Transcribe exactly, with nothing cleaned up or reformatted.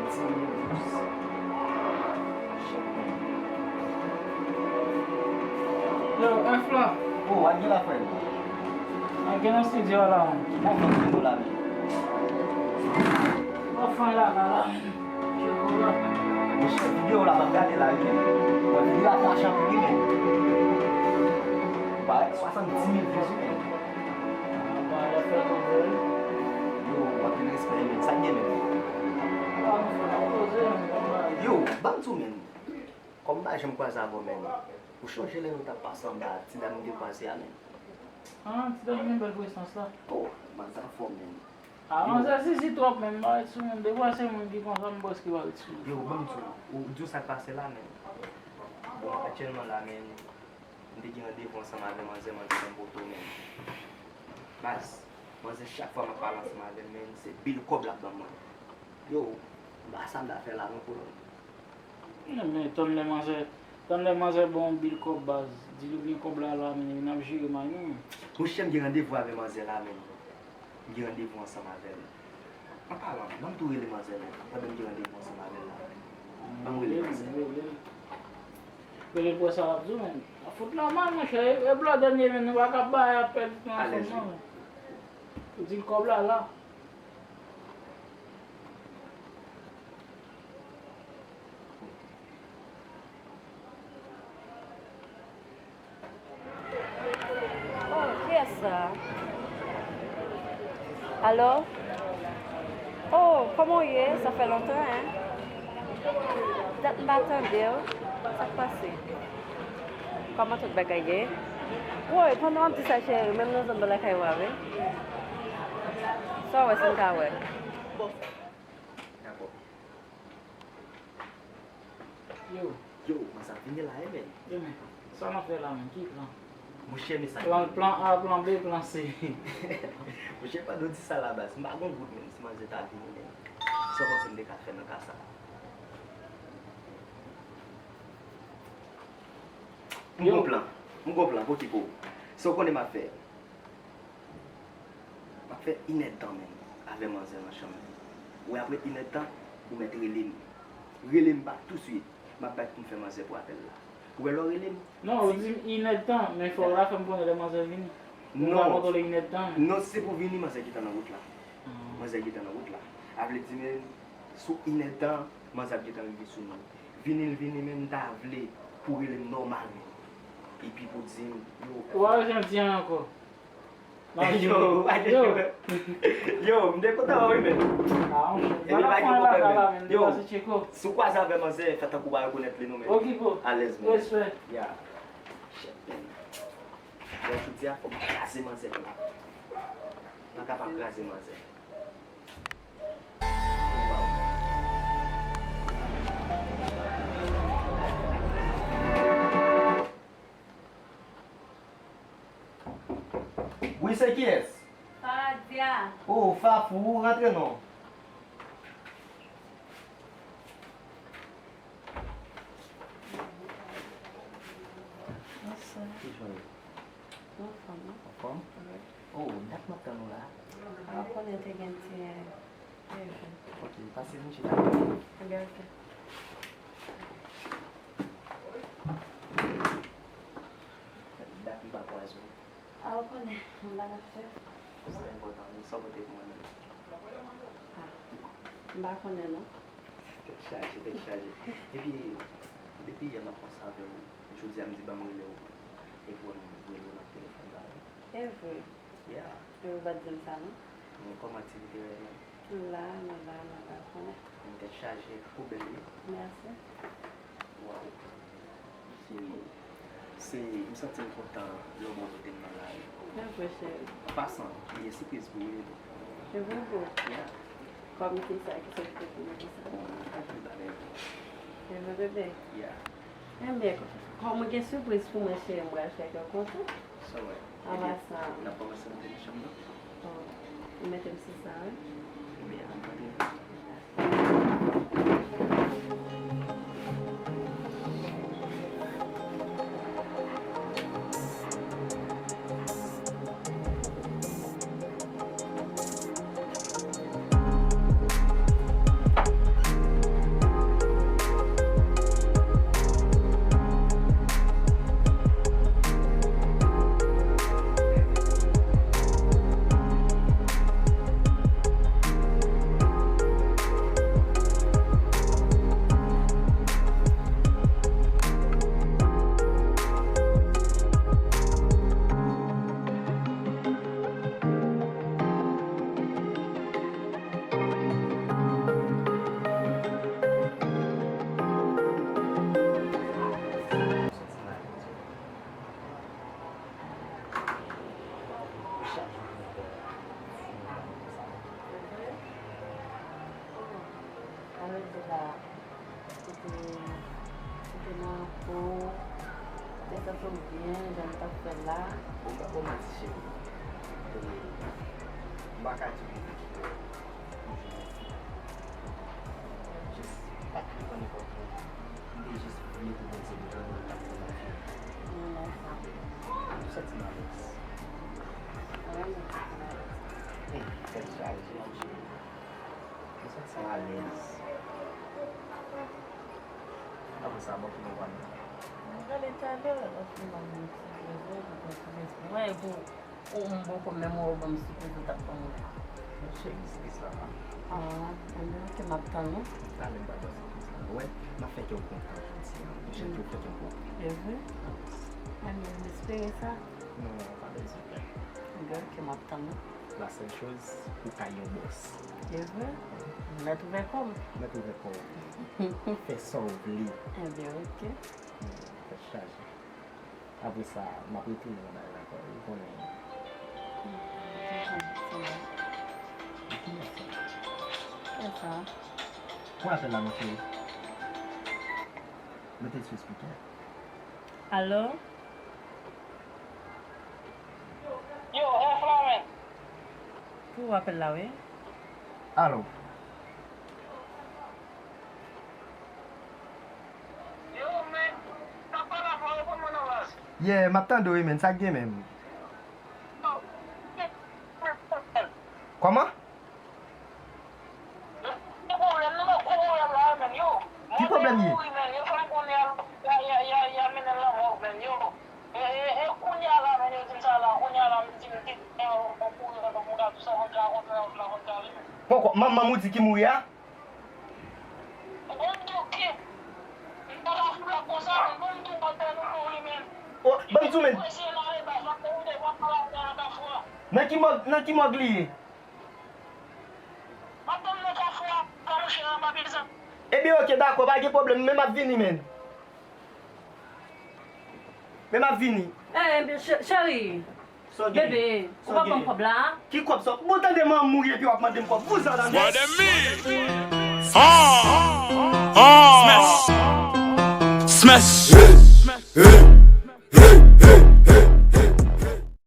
Yo, F la. Oh, w ap gen la, frè m? Mwen gen nan estidyo a la, man. Mwen fè videyo la, men. Mwen fè videyo la, men. Monchè, videyo la, m ap gade la, wi, men. Mwen videyo a flash anpil, wi, men. Parèt swasanndis mil views, wi, men. Yo, anpil respè, men. Sa k gen, men? Yo, ban m di w, men. Kòm m pa janm kwaze avè w, men. Ou chonje lè nou t ap pase anba, ti dam nou te kwaze a, men? Ah, ti dam nan bèl presans la. Oh, manzè anfòm, men. Ah, manzè zizi twòp, men. M pa ret sou moun. Defwa se moun ki konsa, m plis ki pa ret sou li. Yo, ban m di w, ou di w sa k pase la, men. Bon, aktyèlman la, men, m te gen randevou ansanm avè manzè, manzè ban m poto, men. Baz, manzè chak fwa m ap pale ansanm avè l, men, se bil kòb l ap ban mwen. Yo, m pa sa m ta fè la non, kolonn. Men, men, tann lè manzè, tann lè manzè ba w bil kòb, baz. Di l ou gen kòb la, la, men, n ap jere may nou, men. Monchè, m gen randevou avè manzè la, men. M gen randevou ansanm avè l. An palan, ban m tou rele manzè la, pandan m gen randevou ansanm avè l la. Ban m rele manzè. Rele l, rele l. Rele l pou w wè sa l ap di w, men. Fout nòmal, monchè. E, e blòdè n ye, men, nou pa ka bay apèl nan fon non, men. Ou di l kòb la, la. Oh, kiyès sa? Alo? Oh, kòman w ye? Sa fè lontan, en? Dat m pa tande w. Sa k pase? Kòman tout bagay ye? Woy, pandan w ap di sa, cheri, menm nan zòn nan lakay ou a, wi. Sa w wè, si n ka wè. Dakò. Yo. Yo, manzè ap vini la, wi, men. Yo, men, sa n ap fè la, men? Ki plan? Monchè, men sa. Plan, plan A, plan B, plan C. Monchè, pandan w di sa la, baz, m pa gon goud, men, si manzè ta vini, men. Sa w panse m te ka fè nan ka sa? M gon plan. M gon plan, pokipo. Sa w konnen m ap fè. M ap fè inèdtan menm avè manzè nan chanm li. Ou wè, apre inèdtan, ou mèt rele m. Rele m ba touswit. M ap bat pou m fè manzè pran apèl la. Ou wè lè w rele m? Non, ou di m inèdtan, men fò w ta fè m konnen lè manzè vini. Ou pa kontwole inèdtan. Non, si se pou vini, manzè gentan nan wout la. Manzè gentan nan wout la. A vle di menm, sou inèdtan, manzè ap gentan rive sou nou. Vini l vini, men m ta vle pou w rele m nòmal menm. Epi pou w di m, yo. Ou pa bezwen di anyen ankò. Yo, yo, m te kontan wè w wi, men. Epi pa gen pwoblèm, men. Yo, si w kwaze avè manzè, fè tankou w pa rekonèt li non, men. Alèz, men. Respè. Ya. Shit, men. Bon, jodi a, fò m kraze manzè la. M pa ka pa kraze manzè. Wi, se kiyès? Fadia. Oh, Fafou, ou rantre non. Bonswa. Ki jan w ye? Anfòm, non? Anfòm? Wi. Oh, dat m ap tann ou la. A, ou konnen te gen ti, eh, event. Ok, pase vin chita. Ebyen, ok. Dat m pa kwaze w. A, ou konnen, m pa nan fè. Sa enpòtan, men sa w pote pou mwen menm? A, m pa konnen, non. Tèt chaje, tèt chaje. Epi, depi yè m ap konsa avè w, jodi a m di ban m rele w. Epi w wè m rele w nan telefòn la, wi. E vre? Yeah. Epi w pa t di m sa, non? Men kòman aktivite w yo? M la, nou la, nou la, konnen. M tèt chaje, ou bèl wi. Mèsi. Waw. Cheri, se, m santi m kontan lè w bò kote m nan lari. Men vre, cheri. An pasan, m gen sipriz pou ou wi. Se vre, bro? Yeah. Kòm kisa, kisa w te pou mwen konsa? Bon, anpil bagay vre. Se vre, bebe? Yeah. Enben, kòm ou gen sipriz pou mwen, cheri, m pral fè kè w kontan. Sa w wè? An pasan. N ap kòmanse rantre nan chanm nan? Bon, ou mete m sou sa, wi. Ebyen, ann rantre. Deja, ou te, ou te nan po, ou te santi w byen, jan m t ap fè l la. Bon, m pa ba w manti, cheri. E, m pa ka di w m te kite w pou jou isit. Jis pa t konprann nenpòt moun. M te jis vle pou Bondye beni w nan sa w ap fè. M santi m alèz. Mwen menm, m santi m alèz. Hmm, tèt chaje, mon cheri. M santi m alèz. Apre sa, bon, ki nou pral fè? Nou prale talè, lòt li ban m yon ti bezwen, li ban m ti bezwen. Mwen, pou, pou m poko menm wè w ban m sipriz ou t ap ban mwen. Cheri, sipriz la pa. Ah, enben, ok, m ap tann ou. Talè m pral ba w sipriz la. Wè, m ap fè kè w kontan jodi a. Mwen chèke w fè kè w kontan. E vre? Enben, m espere sa. Non, pa bezwen pè. Enben, ok, m ap tann ou. La sèl choz, ou ka yon bòs. Se vre? Mèt ouvè kò m. Mèt ouvè kò w. Fè sa w vle. Enben, ok. Tèt chaje. Apre sa, m ap retounen nan bagay la ankò. Ou konnen. Kilès sa? Kilès sa? Pran apèl la, mon cheri. Mete l sou spikè. Alo? Yo, F la, man. Pou apèl la, wi. Alo. Yo, man, sa pa la fò, reponn mwen non, baz. Yeah, m ap tande w, wi, man. Sa k gen menm? Yo, kòman? Ki pwoblèm li ye? Poko, manman m ou di ki mouri a? Oh, ban m di w, men. Nan ki mòg, nan ki mòg li ye? Ebyen, ok, dakò, pa gen pwoblèm, men m ap vini, men. Men m ap vini. Eh, cheri. Bebe, ou pa ban m kòb la? Ki kòb sa? Bon, tande manman mouri epi w ap mande m kòb. Vouzan nan nèg. Smash. Smash.